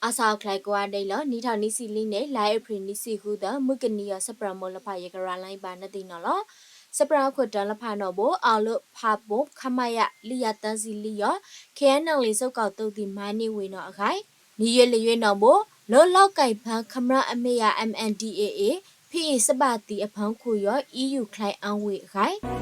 အဆၢအချါကိးဂၤဒဲးလၢ နံၣ်ထီၣ်နံၣ်ဆံလံန့ၣ် လါအ့ဖြ့ၣ်နံၣ်ဆံဃုသီ မုၢ်ကနံၤအံၤ စဲပြၢမိၢ်လၢဖးယကရၤလါဘၣ်နသ့ၣ်နီၣ်လီၤ. စဲပြၢခိၣ်တၢ်လၢဖးနီၣ်ဘိ အီၤလၢဖးပိၣ် ခမရ လွံၢ်ကယၤသၢဆံလွံၢ်အံၤ ခ့ၣ်အဲၣ်အလ့ၣ် စိးကီၢ်သိၣ်သံၣ်မၤန့ၢ်ဝ့ၢ်နီၣ်အဂၤ နံၣ်ယဲၢ်လၢယဲၢ်နီၣ်ဘိ လၢလီၤကၢ်ဖၢ ခမရအမဲာ်ညါ MNDAA ဖဲအံၤစဘၣ်သံအဖၢခိၣ်ယီၤ EU ချဲအဝ့ၢ်အဂၤ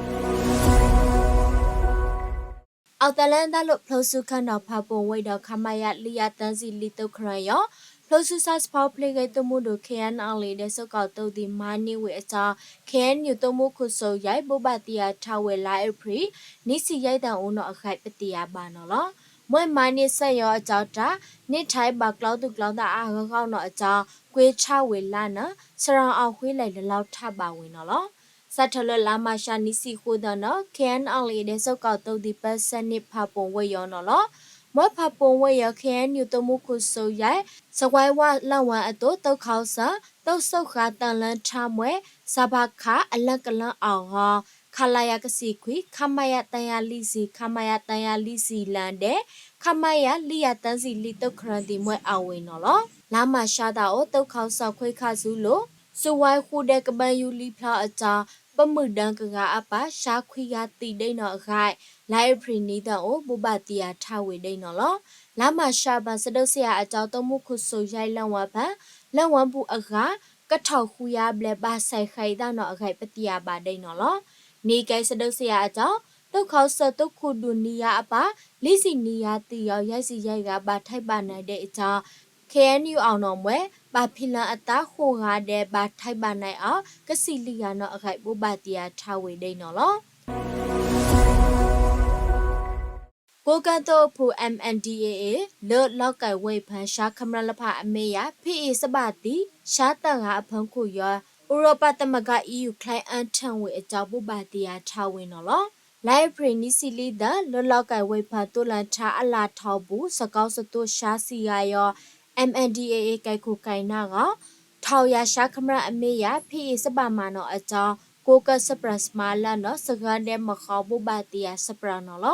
အီးသလၢတၢ်လီၢ်ဖျိဆူခၢၣ်နီၣ်ဖးပိၣ်ဝ့ၢ်ဒီး ခမရ လွံၢ်ကယၤသၢဆံလွံၢ်သုးခရၢၣ်ယီၤ ဖျိဆူစၢ်စဖီဖျ့ဂဲၤသုးမုၢ်ဒိၣ် ခ့ၣ်အဲၣ်အလ့ၣ် ဒဲးစိးကီၢ်သိၣ်သံၣ်မၤန့ၢ်ဝ့ၢ်အကၠီ ခ့ၣ်အဲၣ်ယူၣ် သုးမုၢ်ခိၣ်စိၤယဲၢ် ဘိးဘၣ်သံအထါဝ့ၢ် လါအ့ဖြ့ၣ် နံၣ်ဆံယဲၢ်သၢအိၣ်နီၣ်အဂၤပသ့ၣ်ညါဘၣ်နီၣ်လီၤ. မ့ၢ်မၤန့ၢ်စၢ်ယီၤအကၠီတၢ် န့ၢ်ထဲဘၣ်ကျီသူၣ်ကျီသးအါအါဂီၢ်ဂီၢ်နီၣ်အကၠီ ကွ့ထါဝ့ၢ်လါနၢ် စရီအီၤဃ့လဲၣ်လၢလီၤထးဘၣ်ဝ့ၢ်နီၣ်လီၤ. စးထီၣ်လၢလါမၤရှးနံၣ်ဆံဃိးသီနီၣ် ခ့ၣ်အဲၣ်အလ့ၣ် ဒဲးစိးကီၢ်သိၣ်သံၣ် ပၢဆှၢန့ၢ်ဖးပိၣ်ဝ့ၢ်ယီၤနီၣ်လီၤ. မ့ၢ်ဖးပိၣ်ဝ့ၢ်ယီၤ ခ့ၣ်အဲၣ်ယူၣ် သုးမုၢ်ခိၣ်စိၤယဲၢ် စဝဲဝါလၢဝဲအသိး သုးခီၣ်စၢၣ် သုးစိၣ်ဃာ်သၢလၢထါမှဲ စးဖးခး အလၢကလၢအီၤဂီၤ ခလရ ကဆံခွံ ခမရ သၢယၤလွံၢ်ဆံ ခမရ သၢယၤလွံၢ်ဆံလၢဒဲး ခမရ လွံၢ်ယၤသၢဆံလွံၢ်သုးခရၢၣ်သံၣ်မှဲအဝ့ၢ်နီၣ်လီၤ. လါမၤရှးတၢ်အိၣ် သုးခီၣ်စၢၣ်ခွဲခးဆူလိၤ စူဝဲဃုဒဲးကဘၢယူၤလံဖျီအကၠီ ပမုၢ်ဒၢကဂၤအပၢ် ရှါခွံဂၤသံဒဲးနီၣ်အဂၤ လါအ့ဖြ့ၣ်နံၣ်သၢအိၣ် ဘိးဘၣ်သံအထါဝ့ၢ်ဒဲးနီၣ်လီၤ. လါမၤရှးဘၣ် စဒုးစ့ယၤအကၠီ သုးမုၢ်ခိၣ်စိၤယဲၢ်လၢဝဲဖၢ လၢဝဲပူၤအဂၤ ကထီၣ်ဃုယၤဘျဲၣ်ဘၣ်ဆဲးဃဲၤအသးနီၣ်အဂၤပသ့ၣ်ညါဘၣ်ဒဲးနီၣ်လီၤ. နံၣ်ကဲစဒုးစ့ယၤအကၠီ သုးခီၣ်စၢၣ်သုးခိၣ်ဒူၣ်နံၣ်ယၤအပၢ် လွံၢ်ဆံနံၣ်ယၤသံယီၤ ယဲၢ်ဆံယဲၢ်ဂၤဘၣ်ထဲးဘၣ်နၤဒဲးအကၠီ ခ့ၣ်အဲၣ်ယူၣ်အီၣ်နီၣ်မှဲ ဘၣ်ဖံးလၢအသးဃိးဂၤဒဲးဘၣ်ထဲးဘၣ်နၤအီၤ ကဆံးလွံၢ်ဂၤနီၣ်အဂၤဘိးဘၣ်သံအထါဝ့ၢ်ဒဲးနီၣ်လီၤ. ကိးကၢ်သုးအပူၤ MNDAA လၢလီၤကၢ်ဝ့ၢ်ဖၢ ရှါခမရလၢဖးအမဲာ်ညါ ဖဲအံၤစဘၣ်သံ ရှါသၢဂၤအဖၢခိၣ်ယီၤ ဥရောပသမဂ္ဂ EU ချဲအၣ်ထၢၣ်ဝ့ၢ်အကၠီ ဘိးဘၣ်သံအထါဝ့ၢ်နီၣ်လီၤ. လါအ့ဖြ့ၣ်နံၣ်ဆံလွံၢ်သီ လၢလီၤကၢ်ဝ့ၢ်ဖၢ သိလၢထါအလၤထီၣ်ပူၤ စကီစသိးရှါဆံယၤယီၤ MNDAA ကဲခိၣ်ကဲနၢ်ဂီၢ် ထီၣ်ယၤရှါခမရအမဲာ်ညါ ဖဲအံၤစဘၣ်မၤနီၣ်အကၠီ ကိးကၢ်စဲပြၢစမါလၢနီၣ် စှၤဒဲးမဃီ ဘိးဘၣ်သံအစဲပြၢနီၣ်လီၤ.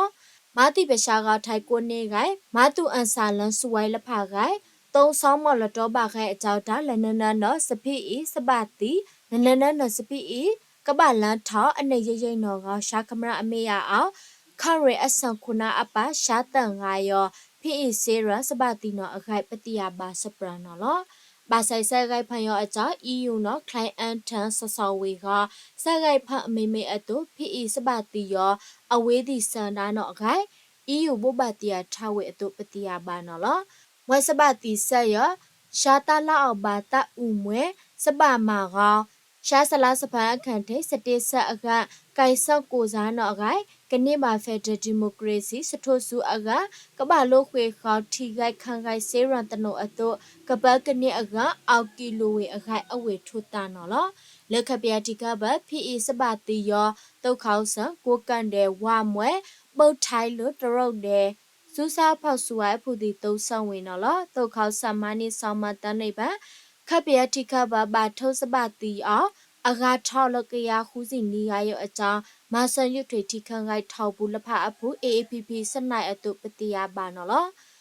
မၤသံပၠးရှါဂီၤ ထဲကိးန့ၢ်ဂၤ မၤသူၣ်အၣ်စၢ်လၢ စူဝဲလၢဖးဂၤ သုးစီမီၣ်လီၤတီဘၣ်ဂဲၤအကၠီတၢ် လၢနၢနၢနီၣ် စဖံအံၤ စဘၣ်သံ လၢနၢနၢနီၣ် စဖံအံၤ ကဘၣ်လၢထီၣ် အနံၣ်ယဲၢ်ယဲၢ်နီၣ်ဂီၢ် ရှါခမရအမဲာ်ညါအီၤ ခရ့ၣ်အဆၣ်ခိၣ်နၢ်အပၢ် ရှါသၢဂၤယီၤ ဖဲအံၤစဲပြၢ စဘၣ်သံနီၣ်အဂၤ ပသ့ၣ်ညါဘၣ်စဲပြၢနီၣ်လီၤ. ဘၣ်ဆၣ်စဲဂဲၤဖၢယီၤအကၠီ EU နီၣ် ချဲအၣ်ထၢၣ် စီၤစီၤဝ့ၤဂီၤ စဲဂဲၤဖၢအမ့ၢ်မ့ၢ်အသိး ဖဲအံၤစဘၣ်သံယီၤ အဝ့ၢ်သံၣ်စၢၤဒါနီၣ်အဂၤ EU ဘိးဘၣ်သံအထါဝ့ၢ်အသိး ပသ့ၣ်ညါဘၣ်နီၣ်လီၤ. ဝဲစဘၣ်သံစဲယီၤ ရှါသၢလါအီးဘး သၣ်အူမှဲ စဘၣ်မၤဂီၤ ရှါစလါစဖၢအခၣ်ထံး စတ့စၢအဂၤ ကဲစၢကိၣ်စါနီၣ်အဂၤ ကန့ၢ်ဘၣ် federal democracy စထိၣ်ဆူအဂၤ ကဘၣ်လိာ်ဃ့ၢ်ဃီၤ ထံဂဲၤခၣ်ဂဲၤ စဲရၣ်သနိၣ်အသိး ကပၢကန့ၢ်အဂၤ အီၣ်ကံလိာ်ဝ့ၢ်အဂၤ အဝ့ၢ်ထူၣ်သးနီၣ်လီၤ. လၢခၢၣ်ပယီၤထံခၢၣ်ဘၣ် ဖဲအံၤစဘၣ်သံယီၤ သုးခီၣ်စၢၣ် ကိးကၢ်ဒဲး ဝါမှဲ ဘုတ်ထိုင်း လၢတရူးဒဲး ဆူစၢ်ဖီၣ်ဆူဝဲအဖုၣ်သံၣ် သုးစၢၣ်ဝ့ၢ်နီၣ်လီၤ. သုးခီၣ်စၢၣ်မၤန့ၢ်စီၤမၤသၢန့ၢ်ဘၣ် ခၢၣ်ပယီၤထံခၢၣ်ဘၣ် ဘၣ်ထုးစဘၣ်သံအီၤ အဂၤထီၣ်လၢကယၤဃုဆံနွံဂၤယိာ်အကၠီ မၤစၢၤယူၢ်ထွ့ၣ်ထံခၢၣ်ဂဲၤထီၣ်ပူၤလၢဖးအပူၤ AAPP စနၢၣ်အသိး ပသ့ၣ်ညါဘၣ်နီၣ်လီၤ.